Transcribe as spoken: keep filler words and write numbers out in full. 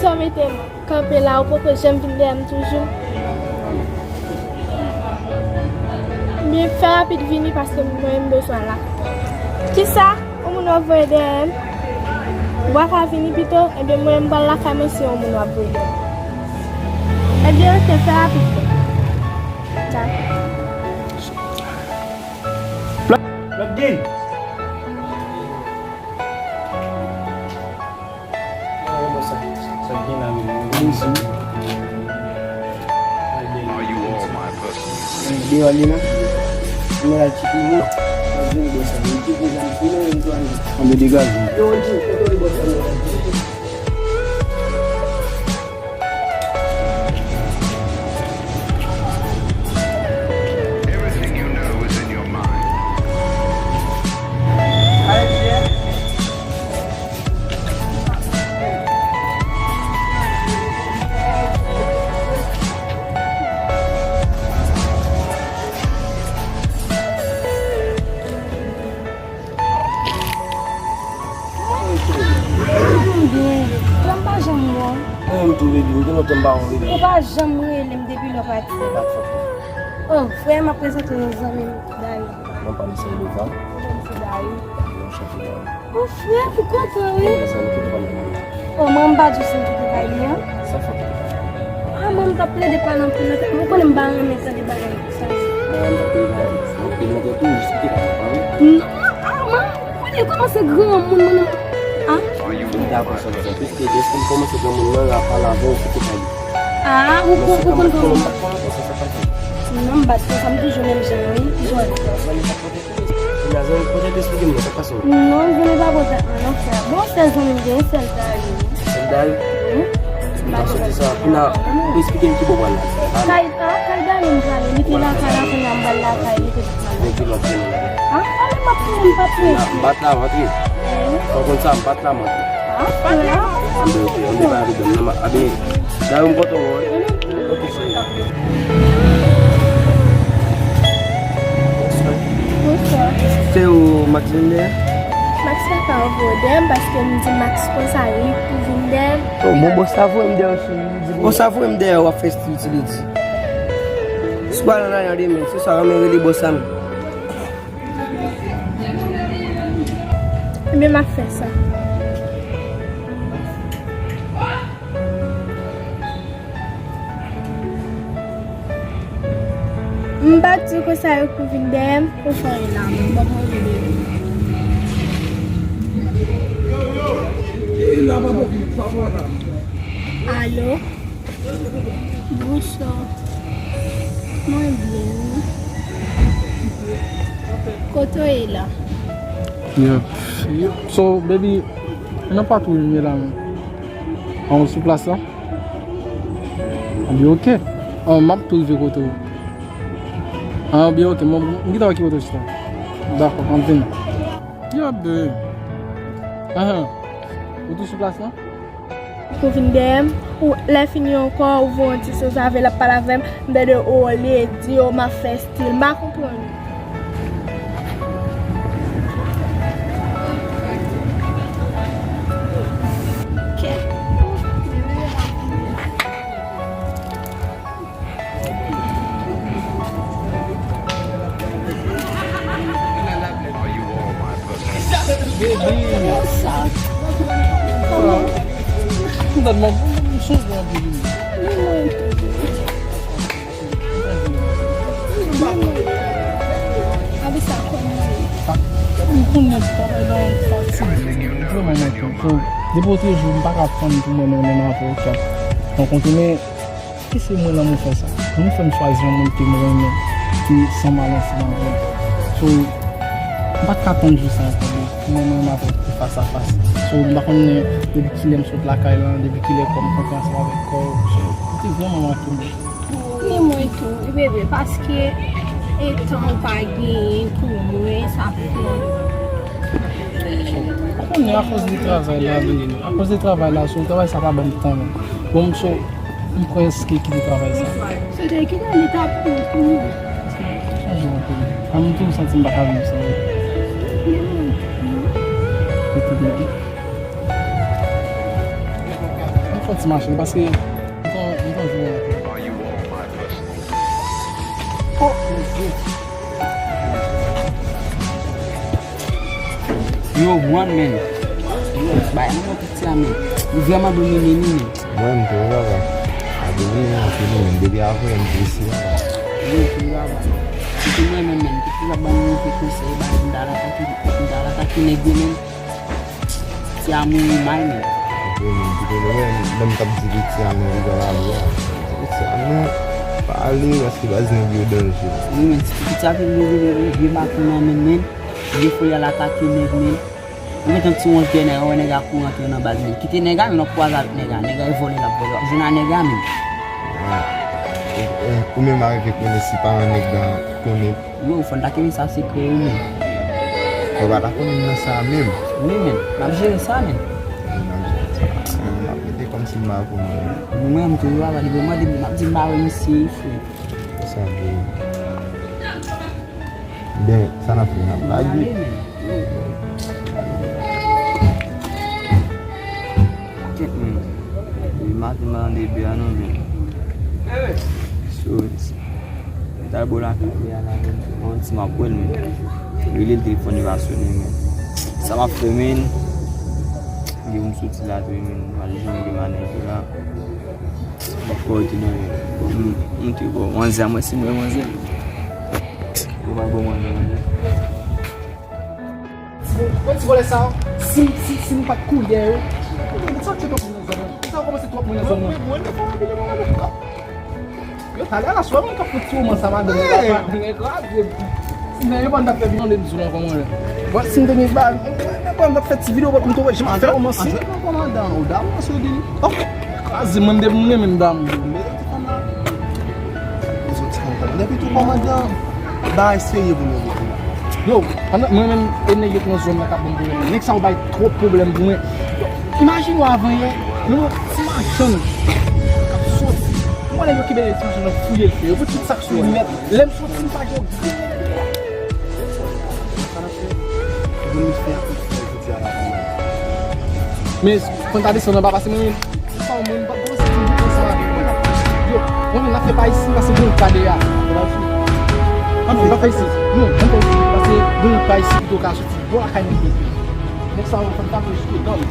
Sa mete m kanpe la, ou poko janm vin dèyè m toujou. Ebyen, fè rapid vini paske mwen m bezwen la. Kisa? Yon moun w ap voye dèyè m? Ou pa ka vini pito? Ebyen, mwen m pral lakay mwen, se yon moun w ap voye dèyè m. Ebyen, oke, fè rapid. Dakò. Blondine! Sa gen la menm. Deyò li la. Mwen la ti pi moun. Anbe degaje. Mwen byen. Kòman m pa janm wè w? Mwen menm tou, baby, ou gen lontan m pa wè w, baby. Ou pa janm rele m depi lè w pati. Se pa t fòt mwen. Oh, frè, m ap prezante w yon zanmi m, Dari. Mwen pa m se Lova. Mwen se Dari. Mwen chante Dari. Oh, frè, ou kontan, wi? Mwen se Lova. Oh, mwen m pa di w si m kite kay li an. Sa fòt ou. Ah, mwen m t ap plede pale anpil nan tèt mwen. Ou konnen m pa renmen tande bagay sa. Mwen m t ap plede pale anpil nan tèt ou, jis kite kay la, pa vre? Non, ah, mwen, ou konnen kòmanse granmoun, mwen, ah. Mwen dakò sa, sa. Piske deske m kòmanse granmoun nan, la pale avè w, kite kay li. Ah, ou kon, ou konn kòman. Non, m pa t konsa, m toujou menm jan, wi. Jodi. Zanmi pa t pote tris. Zanmi pa t pote tris, li di m non, sa k pase w? Non, zanmi pa pote anyen, non, frè. Bon, sèl zanmi m gen, sèl Dari. Sèl Dari? Wi. M pa soti sa. Kounye a, ou esplike m ki bò w pral la. Kay, ah, kay Dari m prale. Li te lakay la, kounye a m pral lakay li, te tout malè. Men ki lòt zanmi la? Ah, ale m ap fini, m p ap rete. M bat la, m antre. Wi. Fò w konn sa, m bat la, m antre. Ah, frè. Anbe, ok, anbe, pa gen pwoblèm, non, ma, anbe, Dari m kontan wè w, wi. Ok, cheri. Bonswa. Se ou Max vin dèyè? Max pa ka anvoye dèyè m paske m di Max konsa li pou vin dèyè m. Oh, bon, bòs la voye m dèyè w, cheri, li di. Bòs la voye m dèyè w, w ap fè stil ti li di. Si w pa nan lajan demen, se sa, renmen rele bòs la menm. Ebyen, m ap fè sa. M pa t di konsa yo pou vin dèyè m, ou fè anyen la menm, ban m rele. Alo? Bonswa. Mwen byen, wi. Kote w ye la? Yep, yep. So, baby, nan patwouy m ye la menm. An, ou sou plas la? Anben, ok. An, m ap tou rive kote w. Anben, ok. Mwen, m gentan wè ki kote w chita. Dakò, ann vini. Yep, baby. Ahan. Ou tou sou plas la? Pou vin dèyè m, ou, lè fini ankò, ou voye yon ti soz avè l, l ap pale avè m, m tande, o, ledi, o, m ap fè stil, m pa konprann ou. Kèt. Baby. Sa. Kòman? M ta dman, m sonje anpil wi. Abi sa kòman ye? M konnen travay la fatig, m vrèman manke. So, depi otrejou, m pa ka tann pou mwen menm avè w, ok. Donk, ou konnen, ki se mwen nan mwen fè sa. Mwen fè m chwazi yon moun ke m renmen, ki sanm a l ansanm avè m. So, m pa t ka tann jou sa ankò, pou mwen menm avè w te fas a fas. So, m pa konnen depi kilè m sot lakay la, depi kilè kò m kanpe ansanm avèk kò w. So, ou te vrèman manke m. Ni mwen tou, wi, bebe, paske e tan ou pa genyen pou mwen, sa fè. So, ou konnen akoz de travay la, bebe, akoz de travay la, so, travay sa pa ban m tan, non. Bon, so, m prèske kite travay sa. Se te ki nan leta pou pou. Chanje yon peyi. An m tou santi m pa ka viv san ou. Kote m ye? M Yon ti machin, paske m kon, m kon jwe yon tou. Oh, mon Dieu. Yo, one man. Yo, bay mwen piti a, men. Li vrèman domine nou, men. Mwen, m te wè, papa. A domine anpil, men. Depi avan, m te isi, papa. Yo, m te wè, papa. Se te mwen menm, men. M te toujou ap ban nou move konsèy, ba nou dal atake, nou dal atake nèg yo, men. Ti a mouri mal, men. Ok, men, kite nou, men, menm k ap di piti a, men, li pral ale a. Piti a, men, pa ale, paske baz nèg yo danje. Wi, men, ti piti a te mouri, men, vye baton nan men, men. Vye foli al atake nèg, men. Ou gentan ti wonj dèyè nèg a, wè nèg a kouri antre nan baz, men. Kite nèg a, men, w ap kwaze avèk nèg a. Nèg a e vòlè l ap vòlè. W ap jwenn a nèg a, men. Ah, e, e, ou menm a rive konnen si paran nèg la konnen. Yo, fò n ta kenbe sa sekrè, wi, men. Fò pa ta konnen nan sa menm. Wi, men. M ap jere sa, men. Wi, m ap jere sa. M ap rete kòmsi m pa konnen. Mwen, m toujou ava li, mwen, m ap di m pa wè misye, frè. Sa vre. Ben, sa n ap fè, n ap lage. Kèt, men. Depi maten m pa tande bè a non, men. So, m t al bò lakay bè a la, men. Yon ti m ap wè l, men. Rele l, telefòn li pa sonnen, men. Sa m ap fè, men. Gen pou m soti la tou, men. M al jwenn gen manèj la. M ap kòrete nan, bon, m, m te bon, manzè, mwen, si mwen, manzè. Yo pa bon, manzè, manzè. Bon, ti vòlè sa, si, si, si nou pa t kouri dèyè yo, sa w tcheke pou nan zòn nan? Sa w kòmanse twòp moun nan zòn nan? Yo, talè la, swa mwen k ap fè ti woman sa, madanm, yo pa, mwen kraze. Si nan yo pa t ap fè videyo, m di w ankò, mwen. Bon, si m te gen ba, mwen pa t ap fè ti videyo, m te wè, jan m ap fè woman si. Kòmandan, ou dam, mwen se di. Oh, kraze, mwen, depi m renmen dam. Depi tou kòmandan, bagay serye pou nou. Yo, pandan mwen menm, e nèg yo k nan zòn nan k ap ban m pwoblèm. Nèg sa yo bay twòp pwoblèm pou mwen. Yo, imajine w avan yè, nou wè ti machann k ap soti. Mwen nèg yo kenbe ti machann nan fouye l fè. Yo pran tout sa k sou li nèt. Lè m soti, m pa gen yon grenn. Sa n ap fè? Vin fè ak jodi a la, kòmandan. Men, fò n ta desann anba, pase mwen menm. Sa w mwen, m pa t panse ti bout sa. Yo, mwen menm, n ap fè pa isi, pase gen yon kade a. Ann fè pa isi. Non, ann fè isi. Pase gen yon pa isi, pito ka soti bò lakay nèg yo. Nèg sa yo, fò n tape jis dan l.